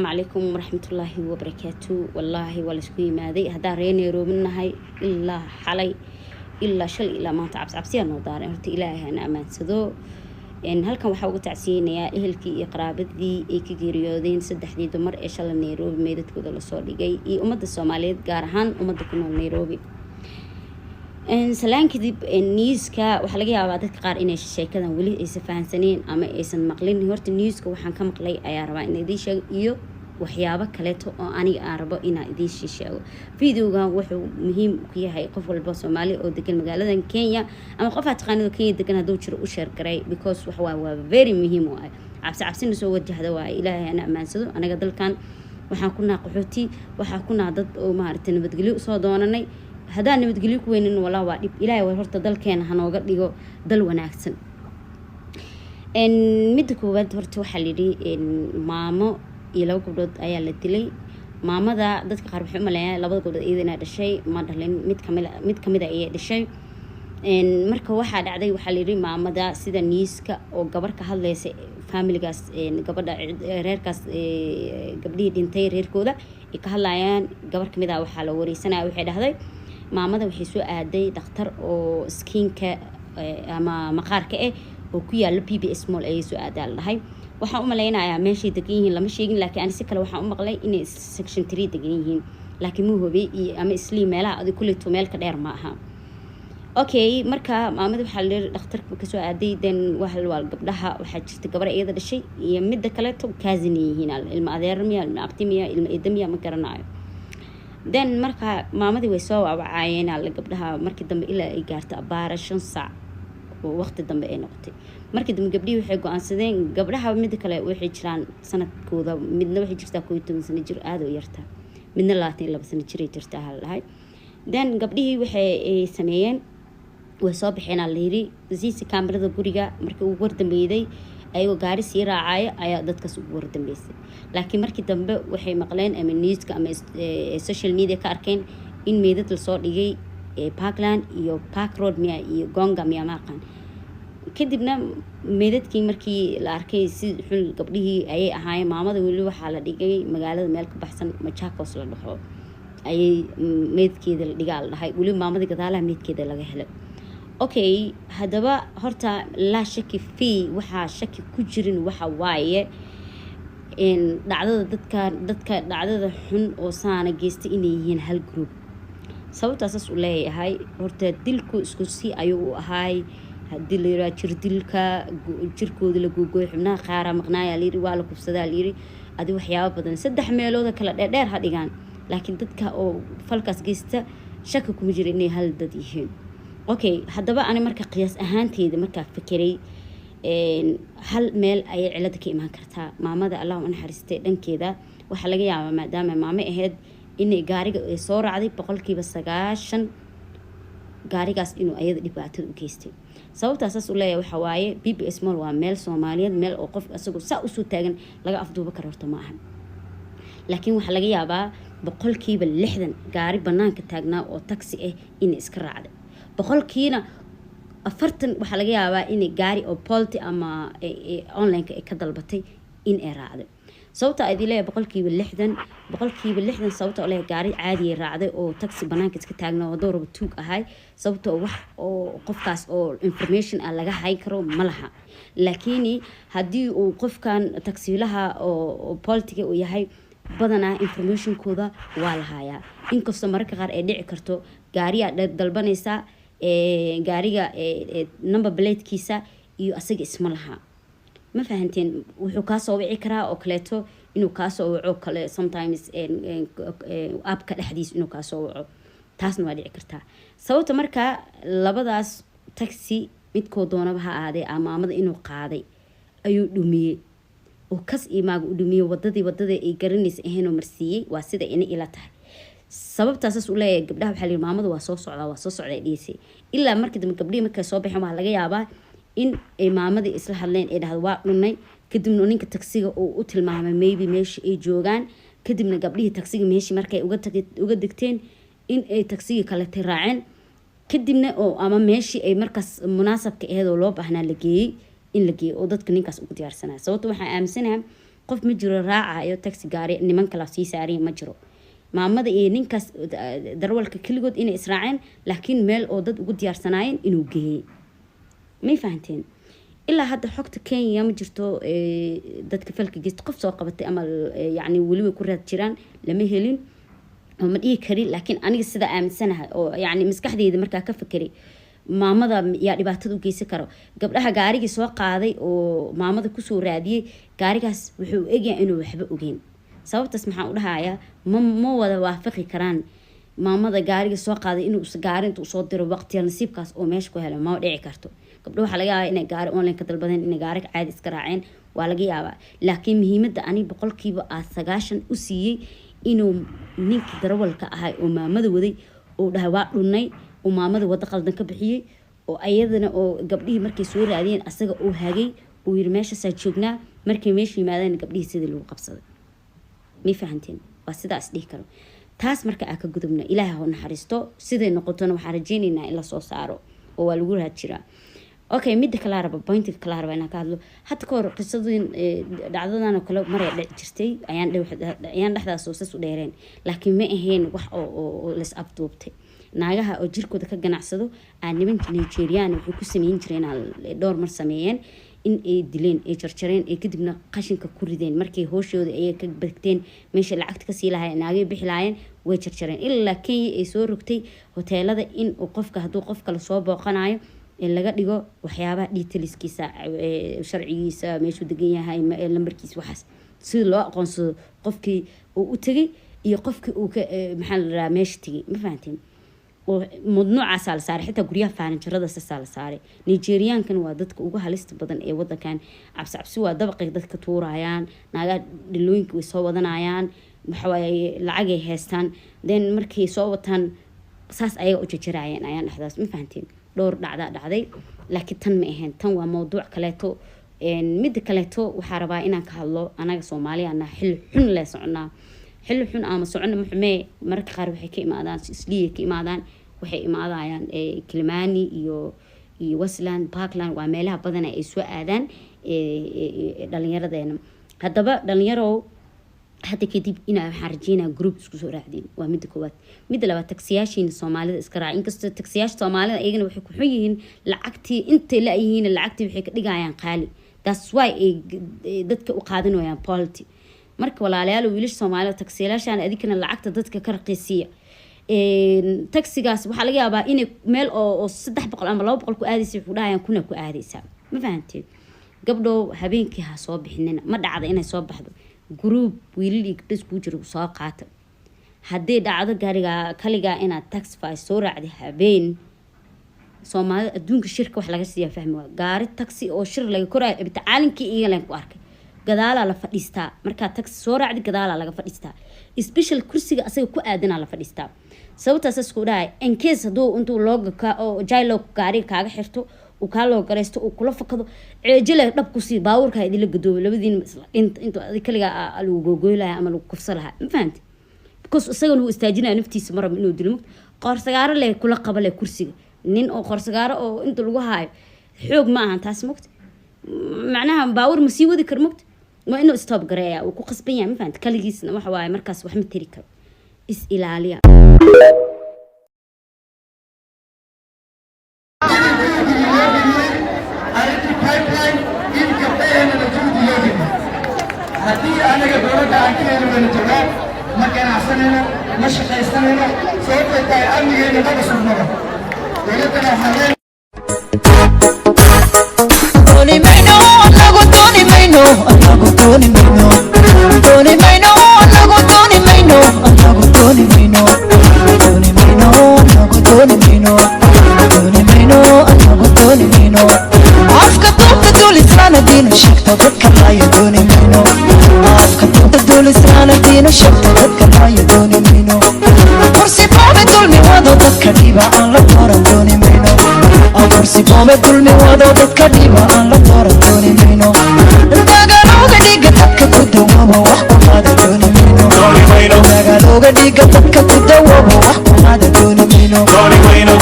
Calaykum waraxmatullaahi wabarakaatu. Wallaahi waa laisku yimaaday haddaan reer Nairobi nahay. Ilaa xalay, ilaa shalay, ilaa maanta cabsicabsiyaa noo daaray. Horta Ilaahay hana ammaansado. Halkan waxaa uga tacsiyeynayaa ehelkii iyo qaraabadii ay ka geeriyoodeen saddexdii dumar ee shalay Nairobi meydadkooda lasoo dhigay, iyo ummadda Soomaaliyeed, gaar ahaan ummadda ku nool Nairobi. Salaan kadib, newska waxaa laga yaabaa dadka qaar inay sheekadan weli aysan fahansaneen ama aysan maqlin. Horta newska waxaan ka maqlay ayaa rabaa in idiin sheego, iyo waxyaabo kaleeto oo aniga aan rabo inaan idiin sii sheego. Videogan wuxuu muhiim ku yahay qof walba Soomaali oo degan magaaladan Kenya, ama qof aad taqaanid oo Kenya degan hadduu jiro u share garay, because waxa waa very muhiim u ah. Cabsi cabsina soo wajahda waaye. Ilaahay hana ammaansado. Anaga dalkan waxaan ku naha qaxooti, waxaa ku naha dad oo maaragtay nabadgelyo usoo doonanay. Haddaan nabadgelyo ku weynin, walaa waa dhib. Ilaahay war horta dalkeena hanooga dhigo dal wanaagsan. Midda koowaad, horta waxaa layidhi maamo iyo laba gabdhood ayaa la dilay. Maamada dadka qaar waxay u maleeyaan labada gabdhood iyada inaa dhashay. Ma dhalin, mid kamid, mid kamida ayay dhashay. Marka waxaa dhacday, waxaa layidhi maamada, sida newska oo gabar ka hadlaysa familigaas, gabadha reerkaas, gabdhihii dhintay reerkooda ay ka hadlayaan, gabar kamid ah waxaa la wareysanaya, waxay dhahday maamada waxay soo aaday dhakhtar oo skinka ama maqaarka ah oo ku yaalo PBS Mall ayay soo aadaa la dhahay. Waxaan u malaynayaa meeshay degan yihiin lama sheegin, laakiin ani si kale waxaan u maqlay inay Section 3 degan yihiin, laakiin ma hubi, iyo ama Islii meelaha adig kuleyto meel ka dheer ma aha. Okay, marka maamada waxaa la dhakhtarka kasoo aaday. Then waa gabdhaha, waxaa jirta gabar iyada dhashay iyo midda kaleeto cousin yihiin, ilma adeer miya, ilma abti miya, ilma eeda miya, ma garanayo. Then marka maamadii way soo waawacayeen alle gabdhaha. Markii dambe ilaa ay gaarto abaara 5 saac oo waqti dambe ay noqotay. Markii dambe gabdhihii waxay go-aansadeen, gabdhaha mida kale waxay jiraan sanadkooda, midna waxay jirtaa 11 sano jir, aada u yartaa, midna 22 sano jiray jirtaa hala dhahay. Then gabdhihii waxay sameeyeen, way soo baxeen aa layiri. CC kaamarada guriga markii ugu wardambeyday ayagoo gaari sii raacaya ayaa dadkaas ugu wardambeysay. Laakiin markii dambe waxay maqleen ama newska ama social media ka arkeen in meydad lasoo dhigay Parkland iyo Park Road miya iyo Gonga miya, maaqan. Kadibna meydadkii markii la arkay, si xun gabdhihii ayay ahaayeen. Maamada weli waxaa la dhigay magaalada meel ka baxsan, Machakos la dhaho ayay meydkeeda la dhigaa la dhahay. Weli maamadii gadaalaha meydkeeda laga helay. Okay, haddaba horta laa shaki fii, waxaa shaki ku jirin waxa waaye dhacdada dadka dhacdada xun oo saana geystay inay yihiin hal group. Sababtaa saas u leeyahay, horta dilku isku si ayuu u ahaay. Haddii la yiraa jir dilka jirkooda la googooyo, xubnaha qaara maqnaaya layiri, waa la kufsadaa layiri, adi waxyaabo badan saddex meelooda kala dheerdheer ha dhigaan, laakiin dadka oo falkaas geysta shaki kuma jira inay hal dad yihiin. Okay, haddaba ani marka qiyaas ahaanteeda markaa fikiray, hal meel ayay cilada ka imaan kartaa. Maamada, Allah u naxariistay, dhankeeda waxaa laga yaabaa, maadaama maamo ahayd, inay gaariga ay soo raacday 90% gaarigaas inuu ayada dhibaatada u geystay. Sababtaa saas u leeyahay waxaa waaye, PBS Mall waa meel Soomaaliyeed, meel oo qof isagoo saa usoo taagan laga afduuba karo horta ma aha. Laakiin waxaa laga yaabaa 60% gaari banaanka taagnaa oo taxi ah inay iska raacday. 40% waxaa laga yaabaa inay gaari oo Bolt ama online-ka ay ka dalbatay in ay raacday. Sababta idin leeyahay 60%, 60%, sababta oo leeyahay gaari caadiyay raacday oo taxi banaanka iska taagna oo hadduu rabo tuug ahay, sababtoo wax oo qofkaas oo information ah laga hay karo ma laha. Laakiin haddii uu qofkan taksiilaha oo Boltiga uu yahay, badanaa informationkooda waa la hayaa, inkastoo mararka qaar ay dhici karto gaariyaa dalbanaysaa, gaariga number platekiisa iyo asaga isma laha. Ma fahanteen? Wuxuu kaasoo wici karaa oo kaleeto inuu kaasoo waco kale sometimes appka dhexdiis inuu kaasoo waco, taasna waa dhici kartaa. Sababta marka labadaas taxi midkoo doonaba ha ahaadee, maamada inuu qaaday ayuu dhumiyey oo kas iyo maaga u dhumiyey, wadadii ay garanaysa ahaynoo marsiiyey, waa sida ina ila tahay. Sababtaasaas u leeyahay, gabdhaha waxaa layihi maamada waa soo socdaa, waa soo socdaa dhiisay. Ilaa markii dambe gabdhihii markay soo baxeen, waxaa laga yaabaa in ay maamadii isla hadleen, ay dhahdo waa dhunay. Kadibna ninka tagsiga uu u tilmaamay maybe meesha ay joogaan. Kadibna gabdhihii tagsiga meeshii markay uga degteen in ay tagsigii kalete raaceen, kadibna oo ama meeshii ay markaas munaasabka aheyd oo loo baahnaa la geeyey, in la geeyo oo dadka ninkaas ugu diyaarsanaya. Sababta waxaan aaminsanahay Qof ma jiro raacayo taxi gaari niman kala sii saariya, ma jiro. Maamada iyo ninkaas darwalka keligood inay israaceen, laakiin meel oo dad ugu diyaarsanaayeen inuu geeyey. May fahanteen? Ilaa hadda xogta Kenya ma jirto dadka falka geysta qof soo qabatay ama yacni weli way ku raad jiraan, lama helin oo ma dhihi karin. Laakiin aniga sida aaminsanahay oo yacni maskaxdeyda markaa ka fakeray, maamada yaa dhibaatada u geysan karo? Gabdhaha gaarigii soo qaaday oo maamada kusoo raadiyey gaarigaas wuxuu egyahay inuu waxba ogeyn. Sababtaas maxaan u dhahayaa? Ma wada waafaqi karaan maamada gaariga soo qaaday inuu gaari inta usoo diro waqtiya nasiibkaas oo meesha ku helo, ma dhici karto. Gabdho waxaa laga yaabaa inay gaari online ka dalbadeen, inay gaari caadi iska raaceen, waa laga yaabaa. Laakiin muhiimadda ani 90% u siiyey inuu ninkii darawalka ahay oo maamada waday uu dhahay waa dhunnay, uu maamada wado qaldan ka bixiyey, oo ayadana oo gabdhihii markay soo raadiyeen asaga uu hagay, uu yiri meeshaasaa joognaa. Markay meesha yimaadeen gabdhihii sidii lagu qabsaday. May fahanteen? Waa sidaas dhihi karo. Taas marka aa ka gudubna, Ilaahay ha naxariisto. Siday noqotona waxaan rajeynaynaa in lasoo saaro oo waa lagu raad jiraa. Okay, midda kalaa raba, pointiga kalaa raba inaan ka hadlo. Hadda ka hor qisadin dhacdadan oo kale maray dhici jirtay, ayaan dhexdaas oo sas u dheereen, laakiin ma ahayn wax oo lais afduubtay. Naagaha oo jirkooda ka ganacsado aa nimanka Nigerian waxay ku sameyn jireen, dhowr mar sameeyeen, in ay dileen, ay jarjareen, ay kadibna qashinka ku rideen. Markay hooshooda ayay ka bagteen, meesha lacagta kasii lahaayeen naagay bixi lahaayeen, way jarjareen. Ilaa Kenya ay soo rogtay hoteelada in uu qofka hadduu qof kale soo booqanayo laga dhigo waxyaabaha detailskiisa, sharcigiisa, meeshuu degan yahay, lambarkiisa, waxaas, sida loo aqoonsado qofkii uu u tegay iyo qofkii uu ka maxaa la rahaa meesha tegay. Ma fahanteen? Oo mamnuucaasaa la saaray, xitaa guryaha faranjarada saasaa la saaray. Nigeriankana waa dadka ugu halista badan ee wadankan. Cabsi cabsi waa, dabaqay dadka tuurayaan, naagaha dhalooyinka way soo wadanayaan. Waxawaaye lacagay haystaan, then markay soo wataan saas ayaga u jarjaraayeen ayaan dhexdaas. Ma fahanteen? Dhowr dhacdaa dhacday, laakiin tan ma ahayn, tan waa mawduuc kaleeto. Midda kaleeto waxaa rabaa inaan ka hadlo, anaga Soomaaliya xilli xun lee soconaa, xilli xun ama socona muxumee. Mararka qaar waxay ka imaadaan Isliya, ka imaadaan, waxay imaadayaan Kilimani iyo Westland, Parkland, waa meelaha badana ay soo aadaan dhalinyaradeena. Haddaba dhalinyarow, hadda kadib inaa waxaan rajeynaya group isku soo raacdeen, waa midda koowaad. Midda labaad, taksiyaashiina Soomaalida iska raac. Inkastoo taksiyaasha Soomaalida iyagana waxay ku xun yihiin lacagtii intay la-yihiin, lacagtii waxay ka dhigayaan qaali. That's why ay dadka u qaadanayaan polity. Marka walaalayaal, wiilasha Soomaalida taksiyaashan, adinkana lacagta dadka ka raqiisiya. Taxigaas waxaa laga yaabaa inay meel oo 300 ama 200 ku aadaysa, wuxuu dhahayaan kuna ku aadaysaa. Ma fahanteen? Gabdhow, habeenkii ha soo bixinina. Ma dhacda inay soo baxdo, group wiilal iyo gabdho iskugu jiro soo qaata. Haddii dhacdo gaariga kaligaa inaad taxify soo raacday habeen, Soomaalida adduunka shirka wax laga siiyaa fahmi waa gaari taxi oo shir laga koraayo ibticaalinkii iyaga ku arkay. Gadaalaa la fadhiistaa markaa taxi soo raacdi, gadaalaa laga fadhiistaa, special kursiga asaga ku aadanaa la fadhiistaa. Sababtaas isku dhahay, in case hadduu intuu looga ka oo jailo gaariga kaaga xirto, uu kaa loo garaysto, uu kula fakado, ceejile dhab kusii baabuurka idinla gadoobo, labadiina isla dhinta intuu adig kaligaa lagu googoy lahaa ama lagu kufsa lahaa. Ma fahanti? Because isagana wuu istaajinaya naftiisa, maraba inuu dilo. Qoorsagaaro leh kula qaba leh kursiga, nin oo qoorsagaaro oo inta lagu haayo xoog ma ahan taas, mogta? Macnaha baabuur ma sii wadi karo, mogta? Waa inuu stop gareeya, uu ku qasban yahay. Ma fahanti? Kaligiisna waxa waaye markaas wax ma tiri karo. Is ilaaliya. Arrintii pipeline in gabdhaheena la juhdi loo geliyo. Haddii anaga dowladda aan ka heli weyno jawaab, ma ganacsanayno, ma shaqaysanayno, sababtay tahay amnigeena maba sugnaba. Dowladdana waxaan leenahay Dooni mayno anagu, dooni mayno anagu, dooni mayno, dooni mayno anagu, dooni mayno anagu, dooni mayno, dooni mayno anagu, dooni mayno, dooni mayno anagu, dooni mayno. Afka duubta duulislaana diinu sheegto dadka laayo, dooni mayno. Afka duubta duulislaana diinu sheegto dadka laayo, dooni mayno. Kursi boobe dulmi wado dadka dhiba aan la dooran, dooni mayno. Kursi boobe dulmi wado dadka dhiba aan la dooran, dooni mayno. Dagaalooga dhiiga dadka ku dawooba wax ku qaada, dooni mayno. Dagaalooga dhiiga dadka ku dawooba wax ku qaada, dooni mayno, dooni mayno,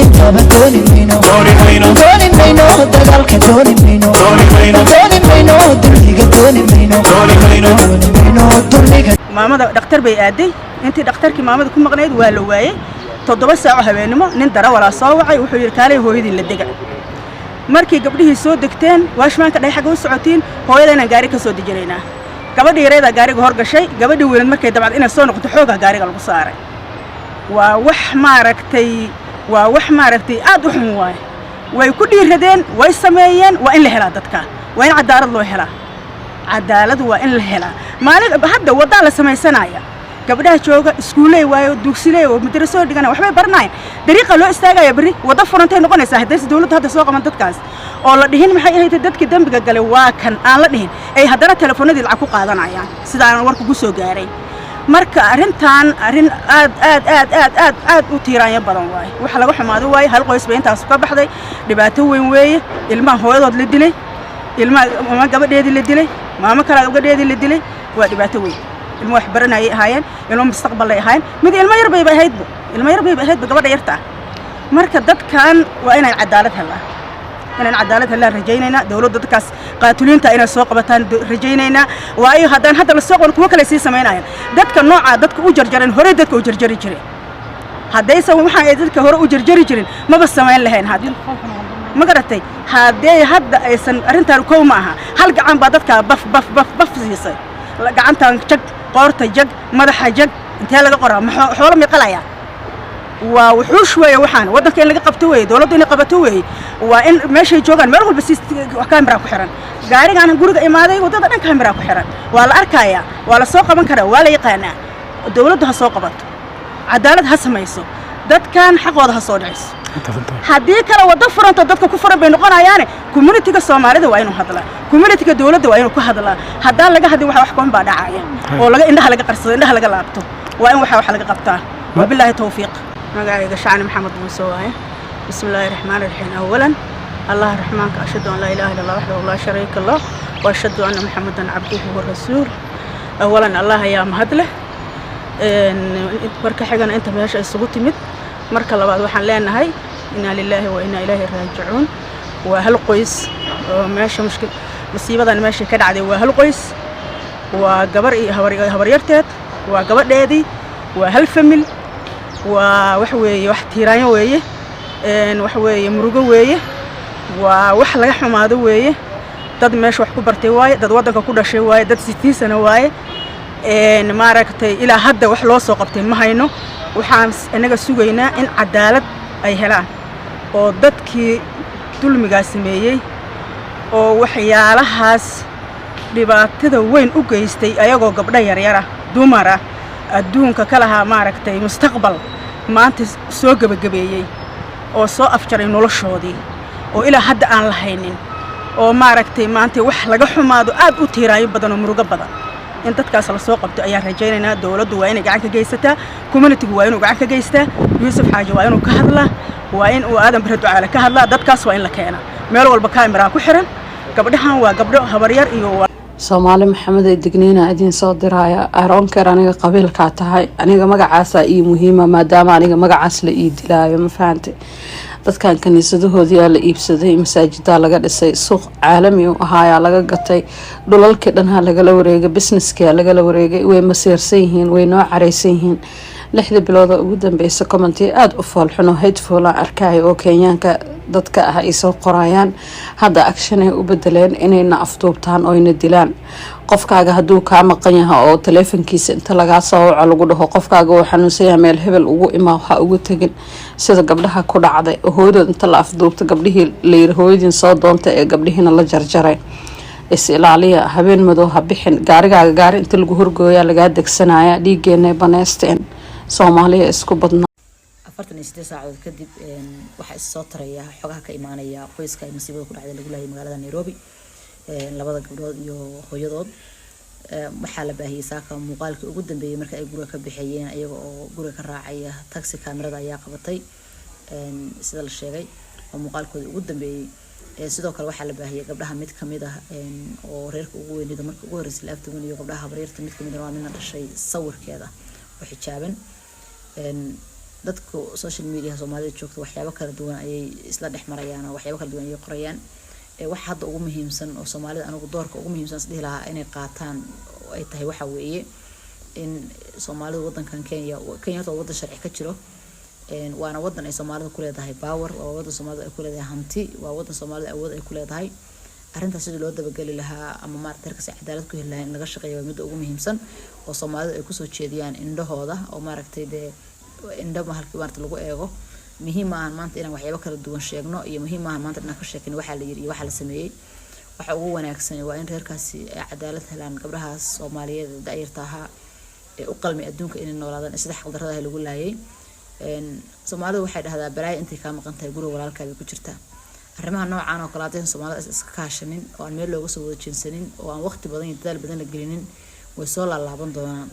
intaba dooni mayno, dooni mayno dagaalka, dooni mayno, dooni mayno dulmiga, dooni mayno. Maamada dhakhtar bay aaday. Intii dhakhtarkii maamada ku maqnayd waa la waayey. 7 saaco habeennimo nin darawalaa soo wacay, wuxuu yidhi, "Kaalay, hooyadii la dega." Markii gabdhihii soo degteen, watchmanka dhahay, "Xagga u socotiin?" "Hooyada inaan gaari ka soo dejinaynaa." Gabadhii yareedaa gaariga hor gashay. Gabadhii weyneed markay dabcad inay soo noqoto, xoogaa gaariga lagu saaray. Waa wax maaragtay, waa wax maaragtay aad u xun waaye. Way ku dhiiradeen, way sameeyeen. Waa in la helaa dadka, waa in cadaalad loo helaa, cadaalad waa in la helaa. Maalin hadda waddaa la samaysanaya, gabdhaha jooga iskuuley waayo, dugsiley oo madrasoo dhigana, waxbay baranayaan. Dariiqa loo istaagaya berri waddo furantay noqonaysaa haddayse dawladdu hadda soo qaban dadkaas oo la dhihin maxay ahayd dadkii dembiga galay waa kan aan la dhihin, ay haddana telefoonadii lacag ku qaadanayaan sidaan warka ku soo gaaray. Marka arrintan arrin aad aad aad aad aad aad u tiiraanyo badan waaye, waxa laga xumaado waaye. Hal qoys bay intaas ka baxday, dhibaato weyn weeye. Ilmaha hooyadood la dilay, ilmaha maama gabadheedii la dilay, maamo kale gabadheedii la dilay, waa dhibaato weyn. Ilmo wax baranayay ahaayeen, ilmo mustaqbalay ahaayeen. Mid ilmo yar bayba ahaydba, ilmo yar bayba ahaydba gabadha yarta ah. Marka dadkan waa inay cadaalad helaan, inaan cadaalad helaan rajaynaynaa. Dawladda dadkaas qaatuliinta inay soo qabataan rajaynaynaa, waayo haddaan hadda la soo qaban, kuwo kale sii samaynayaan. Dadka noocaa dadka u jarjareen horey dadka u jarjari jireen, haddaysan waxaan ay dadka hore u jarjari jirin maba samayn lahayn hadda, ma garatay? Haddee hadda aysan arrintan kow ma aha. Hal gacan baa dadkaa baf baf baf baf siisay. Gacantan jag, qoorta jag, madaxa jag, intee laga qoraa? Ma xoolo may qalayaan? Waa wuxuush weeye. Waxaan waddanka in laga qabto weeye, dawladdu inay qabato weeye. Waa in meeshay joogaan meel walba si kamera ku xiran. Gaarigaan guriga imaaday, waddada dhan kamera ku xiran, waa la arkayaa, waa la soo qaban karaa, waa la yaqaanaa. Dawladdu ha soo qabato, cadaalad ha samayso, dadkan xaqooda ha soo dhiciso. Haddii kale waddo furanto dadka ku furan bay noqonayaane. Communityga Soomaalida waa inuu hadlaa, communityga dawladda waa inuu ku hadlaa. Haddaan laga hadlin, waxa wax koon baa dhacaya oo laga indhaha laga qarsado, indhaha laga laabto. Waa in waxa wax laga qabtaa. Wabilaahi tawfiiq. Magacayga Shacni Maxamed Muuse waaye. Bismi illaahi raxmaani raxiim. Awalan, Allah raxmaanka, ashhadu an laa ilaaha illa Allah waxdahu laa shariika lah wa ashhadu anna Muxamadan cabduhu wa rasuul. Awalan, Allah ayaa mahad leh. Marka xigana, inta meesha isugu timid. Marka labaad, waxaan leenahay inaa lilaahi wa inaa ilaahi raajicuun. Waa hal qoys oo meesha mushkil masiibadan meesha ka dhacday. Waa hal qoys, waa gabar iyo habaryarteed, waa gabadheedii, waa hal family. Waa wax weeye, wax tiiraanyo weeye, wax weeye murugo weeye, waa wax laga xumaado weeye. Dad meesha wax ku bartay waaye, dad waddanka ku dhashay waaye, dad 60 sano waaye. Maaragtay, ilaa hadda wax loo soo qabtay ma hayno. Waxaan inaga sugaynaa in cadaalad ay helaan oo dadkii dulmigaa sameeyey oo waxyaalahaas dhibaatada weyn u geystay, ayagoo gabdho yaryara, dumara, adduunka ka lahaa maaragtay mustaqbal, maanta soo gebagabeeyey oo soo afjaray noloshoodii, oo ilaa hadda aan la haynin, oo maaragtay maanta wax laga xumaado, aad u tiiraayo badan oo murugo badan, in dadkaas la soo qabto ayaan rajaynaynaa. Dawladdu waa inay gacan ka geysataa, communitygu waa inuu gacan ka geystaa, Yuusuf Xaaji waa inuu ka hadlaa, waa in uu Aadan Bare Ducaale ka hadlaa. Dadkaas waa in la keenaa. Meel walba kaamiraa ku xiran. Gabdhahan waa gabdho habaryar iyo Soomaali Maxamed ee digniina idiin soo diraya. Aroonkeer, aniga qabiilkaa tahay, aniga magacaasa ii muhiima, maadaama aniga magacaas la ii dilaayo. Ma fahantay? Dadkan kaniisadahoodiyaa la iibsaday, masaajidaa laga dhisay, suuq caalami u ahaayaa laga gatay, dhulalkii dhanhaa lagala wareegay, businesskiyaa lagala wareegay. Way masiirsan yihiin, way noo careysan yihiin. 6dii bilood oo ugu dambeysa commenti aada u foolxun oo hateful aan arkaayo oo Kenyaanka dadka ah ay soo qorayaan. Hadda action ay u bedeleen inayna afduubtaan oyna dilaan. Qofkaaga hadduu kaa maqan yaha oo taleefankiisa inta lagaa soo waco lagu dhaho qofkaaga uu xanuunsan yahay, meel hebel ugu imaa, ha ugu tegin. Sida gabdhaha ku dhacday oo hooyadood inta la afduubta gabdhihii layiri hooyadiin soo doonta ee gabdhihiina la jarjaray. Is ilaaliya, habeen madow ha bixin. Gaarigaaga gaari inta lagu horgooyaa lagaa degsanaya. Dhiigeenay baneysteen. Soomaaliya isku badnaa. 48 saacadood kadib, waxaa is soo taraya xogaha ka imaanaya qoyska ay masiibada ku dhacday lagu laayay magaalada Nairobi, labada gabdhood iyo hooyadood. Waxaa la baahiyey saaka muuqaalkii ugu dambeeyay marka ay guriga ka bixiyeen, iyaga oo guriga ka raacaya taxi. Kaamirada ayaa qabatay sida la sheegay, oo muuqaalkoodii ugu dambeeyey. Sidoo kale waxaa la baahiyey gabdhaha mid kamid ah oo reerka ugu weyneyd marka ugu horreysay la afduwanayo. Gabdhaha habaryarta mid kamid ah waa midna dhashay sawirkeeda oo xijaaban. Dadku social media Soomaalida joogta waxyaabo kala duwan ayay isla dhex marayaan oo waxyaabo kala duwan ayay qorayaan. Waxa hadda ugu muhiimsan oo Soomaalida anigu doorka ugu muhiimsan is dhihi lahaa inay qaataan oo ay tahay waxa weeye In Soomaalidu wadankan Kenya, Kenya horta waa wadan sharci ka jiro, waana wadan ay Soomaalidu ku leedahay power, waa wadan Soomaalidu ay ku leedahay hanti, waa wadan Soomaalida awood ay ku leedahay. Arrintaas sidii loo dabageli lahaa ama maarata herkaas ay cadaalad ku heli lahaa in laga shaqeeyo waa midda ugu muhiimsan oo Soomaalidu ay kusoo jeediyaan indhahooda oo maaragtay dee indho halkii maarata lagu eego. Muhiim maahan maanta inaan waxyaabo kala duwan sheegno iyo muhiim maahan maanta inaan ka sheekino waxaa la yiri iyo waxaa la sameeyey. Waxa ugu wanaagsan waa in reerkaasi ay cadaalad helaan, gabdhahaas Soomaaliyeed ee da'yarta ahaa ee u qalmay adduunka inay noolaadaan ee sida xaqdarrada lagu laayay. Soomaalidu waxay dhahdaa, "Balaayo intay kaa maqan tahay guriga walaalkaa bay ku jirtaa." Arrimaha noocan oo kale haddaysan Soomaalida iska kaashanin oo aan meel looga soo wada jeensanin oo aan waqti badan iyo dadaal badan la gelinin, way soo laalaaban doonaan.